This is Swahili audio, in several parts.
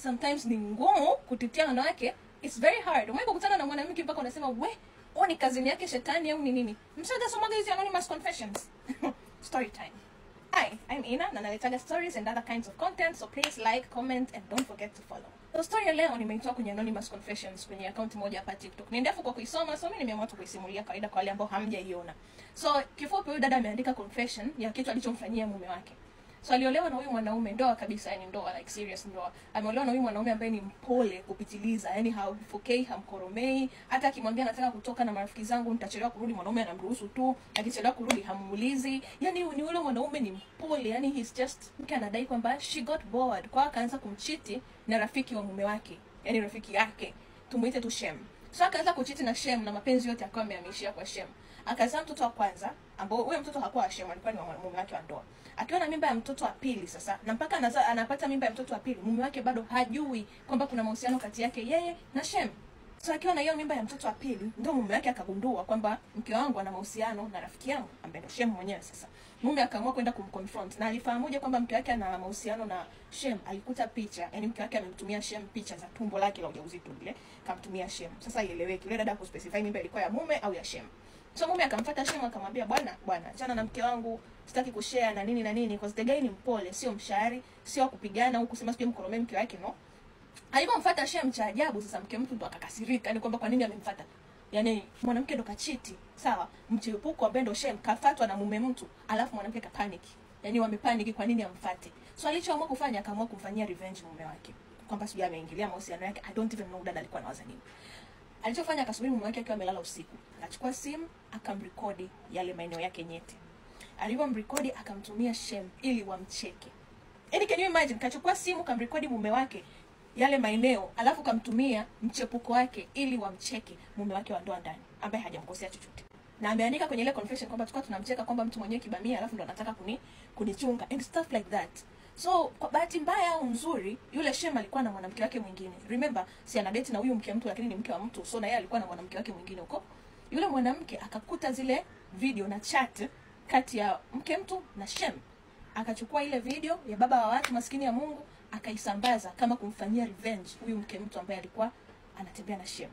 Sometimes ni ngumu kutetea wanawake. It's very hard. Umewahi kukutana na mwanamke mpaka unasema we, huyu ni kazini yake shetani au ni nini? Mshaga hizi anonymous confessions. Story time. Hi, I'm Ina na naletaga stories and other kinds of content, so please like, comment and don't forget to follow. So story ya leo nimeitoa kwenye anonymous confessions kwenye account moja hapa TikTok. Ni ndefu kwa kuisoma, so mimi nimeamua tu kuisimulia kawaida kwa wale ambao hamjaiona. So kifupi, huyu dada ameandika confession ya kitu alichomfanyia mume wake. So aliolewa na huyu mwanaume, ndoa kabisa, yani ndoa like serious ndoa. Ameolewa na huyu mwanaume ambaye ni mpole kupitiliza, yani hamfokei, hamkoromei, hata akimwambia nataka kutoka na marafiki zangu nitachelewa kurudi, mwanaume anamruhusu tu, akichelewa kurudi hamuulizi. Yani ni yule mwanaume ni mpole, yani he's just, mke anadai kwamba she got bored, kwa akaanza kumchiti na rafiki wa mume wake, yani rafiki yake, tumuite tu Shem. So akaanza kuchiti na Shem na mapenzi yote akawa amehamishia kwa Shem. Akazaa mtoto wa kwanza, ambao huyo mtoto hakuwa wa Shem, alikuwa ni wa mume wake wa ndoa. Akiwa na mimba ya mtoto wa pili sasa, na mpaka anapata mimba ya mtoto wa pili, mume wake bado hajui kwamba kuna mahusiano kati yake yeye na Shem. So akiwa na hiyo mimba ya mtoto wa pili, ndio mume wake akagundua kwamba mke wangu ana mahusiano na rafiki yangu ambaye ndio Shem mwenyewe sasa. Mume akaamua kwenda kumconfront, na alifahamuje kwamba mke wake ana mahusiano na Shem? Alikuta picha, yani mke wake amemtumia Shem picha za tumbo lake la ujauzito lile, kamtumia Shem. Sasa ieleweke, yule dada hakuspecify mimba ilikuwa ya mume au ya Shem. So mume akamfuata Shem akamwambia, bwana bwana, achana na mke wangu, sitaki kushare na nini na nini, because the guy ni mpole, sio mshari, sio kupigana au kusema sio mkoromee mke wake, no. Alipomfuata Shem, cha ajabu sasa mke mtu ndo akakasirika, yani kwamba kwa nini amemfuata? Yani mwanamke ndo kachiti, sawa? Mchepuko ambaye ndo Shem kafatwa na mume mtu, alafu mwanamke kapanic. Yani wamepanic kwa nini amfuate? So alichoamua kufanya, akaamua kumfanyia revenge mume wake. Kwamba sijui ameingilia mahusiano yake, I don't even know dada alikuwa anawaza nini. Alichofanya, akasubiri mume wake akiwa amelala usiku. Akachukua simu, akamrekodi yale maeneo yake nyeti. Alipomrekodi akamtumia Shem ili wamcheke. Yaani can you imagine, kachukua simu kamrekodi mume wake yale maeneo, alafu kamtumia mchepuko wake ili wamcheke mume wake wa ndoa ndani, ambaye hajamkosea chochote. Na ameandika kwenye ile confession kwamba tulikuwa tunamcheka kwamba mtu mwenyewe kibamia, alafu ndo anataka kunichunga and stuff like that. So kwa bahati mbaya au nzuri, yule Shem alikuwa na mwanamke wake mwingine. Remember, si ana date na huyu mke mtu, lakini ni mke wa mtu. So na yeye alikuwa na mwanamke wake mwingine huko. Yule mwanamke akakuta zile video na chat kati ya mke mtu na Shem. Akachukua ile video ya baba wa watu, maskini ya Mungu, akaisambaza kama kumfanyia revenge huyu mke mtu ambaye alikuwa anatembea na Shem.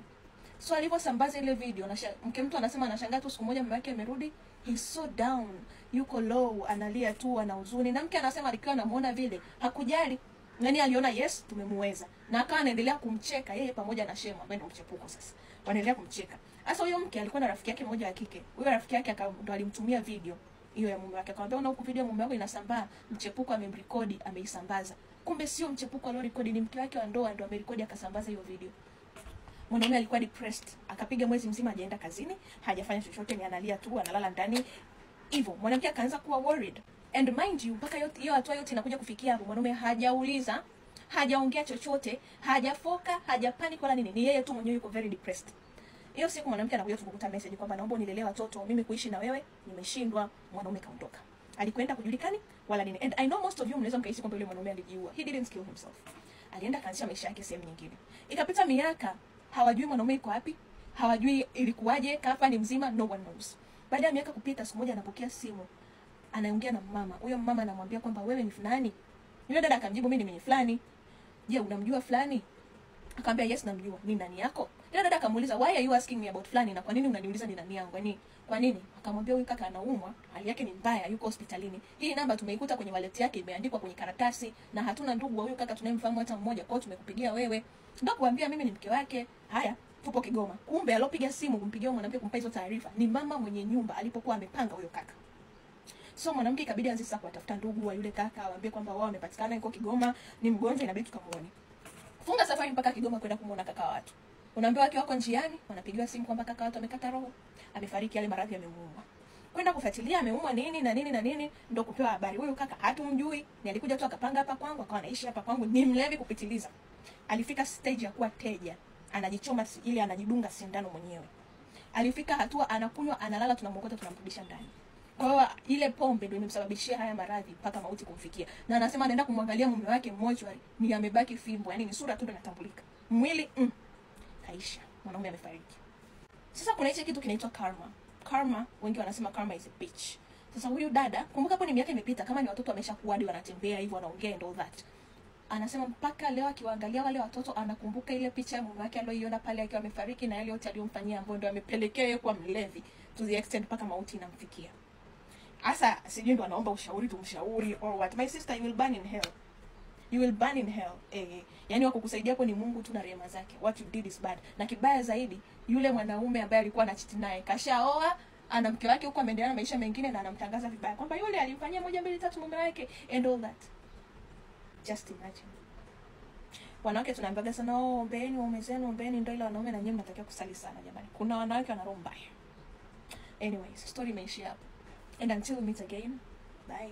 So aliposambaza ile video na mke mtu anasema anashangaa tu siku moja mume wake amerudi, he's so down, yuko low, analia tu, ana huzuni. Na mke anasema alikuwa anamuona vile, hakujali. Nani aliona, yes, tumemuweza. Na akawa anaendelea kumcheka yeye pamoja na Shem ambaye ndio mchepuko sasa. Wanaendelea kumcheka. Sasa huyo mke alikuwa na rafiki yake mmoja wa kike. Huyo rafiki yake ndo alimtumia video hiyo ya mume wake. Akamwambia, una huku video ya mume wako inasambaa, mchepuko amemrekodi, ameisambaza. Kumbe sio mchepuko aliorekodi, ni mke wake wa ndoa ndo amerekodi akasambaza hiyo video. Mwanaume alikuwa depressed, akapiga mwezi mzima hajaenda kazini, hajafanya chochote, ni analia tu, analala ndani. Hivyo mwanamke akaanza kuwa worried. And mind you, mpaka yote hiyo hatua yote inakuja kufikia hapo, mwanaume hajauliza, hajaongea chochote, hajafoka, hajapanic wala nini. Ni yeye tu mwenyewe yuko very depressed. Hiyo siku mwanamke anakuja kukuta message kwamba naomba unilelee watoto, mimi kuishi na wewe nimeshindwa. Mwanaume kaondoka. Alikwenda kujulikani wala nini. And I know most of you mnaweza mkahisi kwamba yule mwanaume alijiua. He didn't kill himself. Alienda kaanzisha maisha yake sehemu nyingine. Ikapita miaka, hawajui mwanaume yuko wapi, hawajui ilikuwaje, kafa ni mzima, no one knows. Baada ya miaka kupita, siku moja anapokea simu, anaongea na mama. Huyo mama anamwambia kwamba wewe ni fulani. Yule dada akamjibu mimi ni fulani. Je, unamjua fulani? Akamwambia yes, namjua. Ni nani yako? Yule dada akamuuliza why are you asking me about fulani, na kwa nini unaniuliza ni nani yangu? Yaani kwa nini? Akamwambia huyu kaka anaumwa, hali yake ni mbaya, yuko hospitalini. Hii namba tumeikuta kwenye wallet yake, imeandikwa kwenye karatasi, na hatuna ndugu wa huyu kaka tunayemfahamu hata mmoja, kwa hiyo tumekupigia wewe. Ndio kuambia mimi ni mke wake. Haya, tupo Kigoma. Kumbe alopiga simu kumpigia mwanamke kumpa hizo taarifa ni mama mwenye nyumba alipokuwa amepanga huyo kaka. So mwanamke ikabidi aanze sasa kuwatafuta ndugu wa yule kaka, awaambie kwamba wao wamepatikana yuko Kigoma, ni mgonjwa, inabidi tukamuone. Funga safari mpaka Kigoma kwenda kumuona kaka wa watu. Unaambiwa wake wako njiani, wanapigiwa simu kwamba kaka watu amekata roho, amefariki, yale maradhi yamemuuma. Kwenda kufuatilia ameumwa nini na nini na nini, ndio kupewa habari huyu kaka hatumjui, ni alikuja tu akapanga hapa kwangu, akawa anaishi hapa kwangu, ni mlevi kupitiliza. Alifika stage ya kuwa teja, anajichoma ile, anajidunga sindano mwenyewe. Alifika hatua anakunywa, analala, tunamwokota, tunamrudisha ndani. Kwa hiyo ile pombe ndio imemsababishia haya maradhi mpaka mauti kumfikia. Na anasema anaenda kumwangalia mume wake mochwari, ni amebaki fimbo, yani ni sura tu ndio inatambulika. Mwili kaisha, mwanaume amefariki. Sasa kuna hicho kitu kinaitwa karma. Karma, wengi wanasema karma is a bitch. Sasa huyu dada, kumbuka hapo ni miaka imepita, kama ni watoto wameshakuwa hadi wanatembea hivyo, wanaongea and all that. Anasema mpaka leo akiwaangalia wale watoto anakumbuka ile picha ya mume wake aliyoiona pale akiwa amefariki na yale yote aliyomfanyia, ambayo ndio amepelekea yeye kuwa mlevi to the extent mpaka mauti inamfikia. Asa sijui ndo anaomba ushauri tumshauri or what. My sister, you will burn in hell. You will burn in hell. Yani wa kukusaidia hapo ni Mungu tu na rehema zake. What you did is bad. Na kibaya zaidi, yule mwanaume ambaye alikuwa anachiti naye kashaoa, ana mke wake huko, ameendelea na maisha mengine na anamtangaza vibaya kwamba yule alimfanyia moja mbili tatu mume wake and all that. Just imagine. Wanawake tunaambiwaga sana, oh, ombeeni waume zenu, ombeeni ndio, ila wanaume na nyinyi mnatakiwa kusali sana jamani. Kuna wanawake wana roho mbaya. Anyways, story imeishia hapo. And until we meet again, bye.